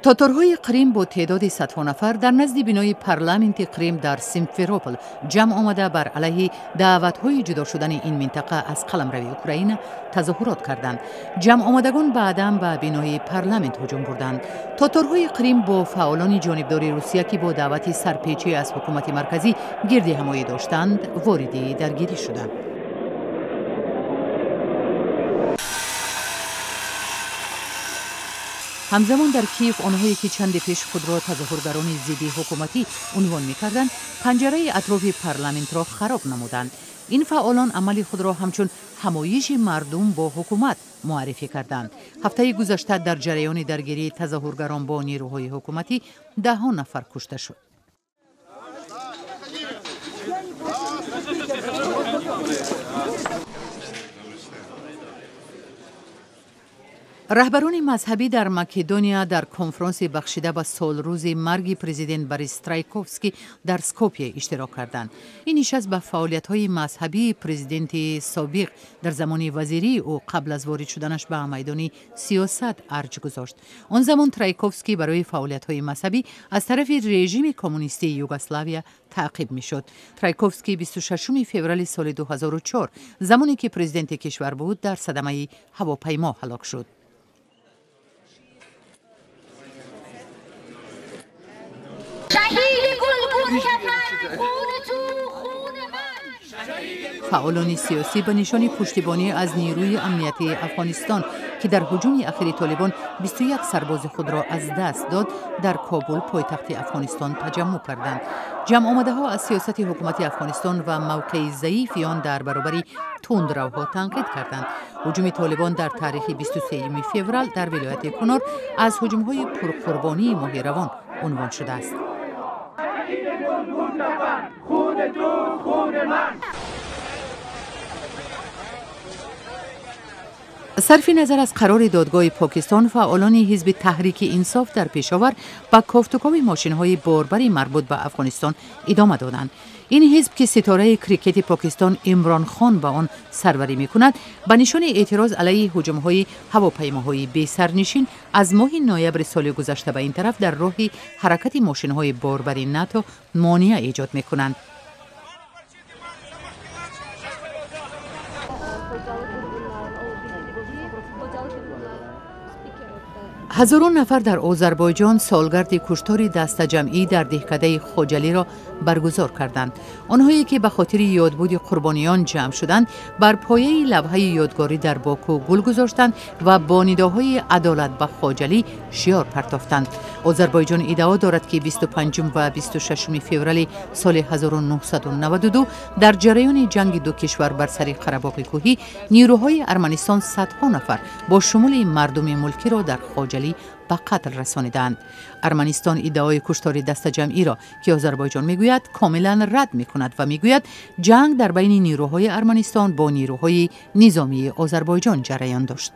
Татарҳои Қрим бо теъдоди садҳо нафар дар назди бинои парламенти Қрим дар Симферопол ҷамъ омада бар алайҳи даъватҳои ҷудо шудани ин минтақа аз қаламрави Украина тазоҳурот карданд. Ҷамъомадагон баъдан ба бинои парламент ҳуҷум бурданд. Татарҳои Қрим бо фаъолони ҷонибдори Русия, ки бо даъвати сарпечӣ аз ҳукумати марказӣ гирди ҳамоӣ доштанд, вориди даргирӣ шуданд. Ҳамзамон дар Киев онҳое, ки чанде пеш худро тазоҳургарони зидди ҳукуматӣ унвон мекарданд, панҷараи атрофи парламентро хароб намуданд. Ин фаъолон амали худро ҳамчун ҳамоиши мардум бо ҳукумат муаррифӣ карданд. Ҳафтаи гузашта дар ҷараёни даргирии тазоҳургарон бо нерӯҳои ҳукуматӣ даҳҳо нафар кушта шуд. Раҳбарони мазҳабӣ дар Македония дар конфронси бахшида ба солрӯзи марги президент Борис Трайковский дар Скопия иштирок карданд. Ин нишаст ба фаъолиятҳои мазҳабии президенти собиқ дар замони вазирии ӯ қабл аз ворид шуданаш ба майдони сиёсат арҷ гузошт. Он замон Трайковский барои фаъолиятҳои мазҳабӣ аз тарафи режими коммунистии Югославия таъқиб мешуд. Трайковский 26 феврали соли 2004, замоне ки президенти кишвар буд, дар садамаи ҳавопаймо ҳалок шуд. Фаъолони сиёсӣ ба нишони пуштибонӣ аз нерӯи амниятии Афғонистон, ки дар ҳуҷуми ахири Толибон 21 сарбози худро аз даст дод, дар Кобул, пойтахти Афғонистон, таҷаммӯъ карданд. Ҷамъомадаҳо аз сиёсати ҳукумати Афғонистон ва мавқеи заифи он дар баробари тундравҳо танқид карданд. Ҳуҷуми Толибон дар таърихи 23 феврал дар вилояти Кунор аз ҳуҷумҳои пурқурбонии моҳи равон унвон шудааст. Сарфи назар аз қарори додгоҳи Покистон, фаъолони ҳизби Таҳрики Инсоф дар Пешовар ба кофтукови мошинҳои борбари марбут ба Афғонистон идома доданд. Ин ҳизб, ки ситораи крикети Покистон Имрон Хон ба он сарварӣ мекунад, ба нишони эътироз алайҳи ҳуҷумҳои ҳавопаймоҳои бесарнишин аз моҳи ноябри соли гузашта ба ин тараф дар роҳи ҳаракати мошинҳои борбари НАТО монеа эҷод мекунанд. Ҳазорон нафар дар Озарбойҷон солгарди куштори дастаҷамъӣ дар деҳкадаи Хоҷалиро баргузор карданд. Онҳое, ки ба хотири ёдбуди қурбониён ҷамъ шуданд, бар пояи лавҳаи ёдгорӣ дар Боку гул гузоштанд ва бо нидоҳои адолат ба Хоҷалӣ шиёр партофтанд. Озарбойҷон иддао дорад, ки 25 ва 26 феврали соли 1992 дар ҷараёни ҷанги ду кишвар бар сари Қарабоғи кӯҳӣ нерӯҳои Арманистон садҳо нафар бо шумули мардуми мулкиро дар Хоҷалӣ ба қатл расонидаанд. Арманистон иддаои куштори дастаҷамъиро, ки Озарбойҷон мегӯяд, комилан рад мекунад ва мегӯяд, ҷанг дар байни нерӯҳои Арманистон бо нерӯҳои низомии Озарбойҷон ҷараён дошт.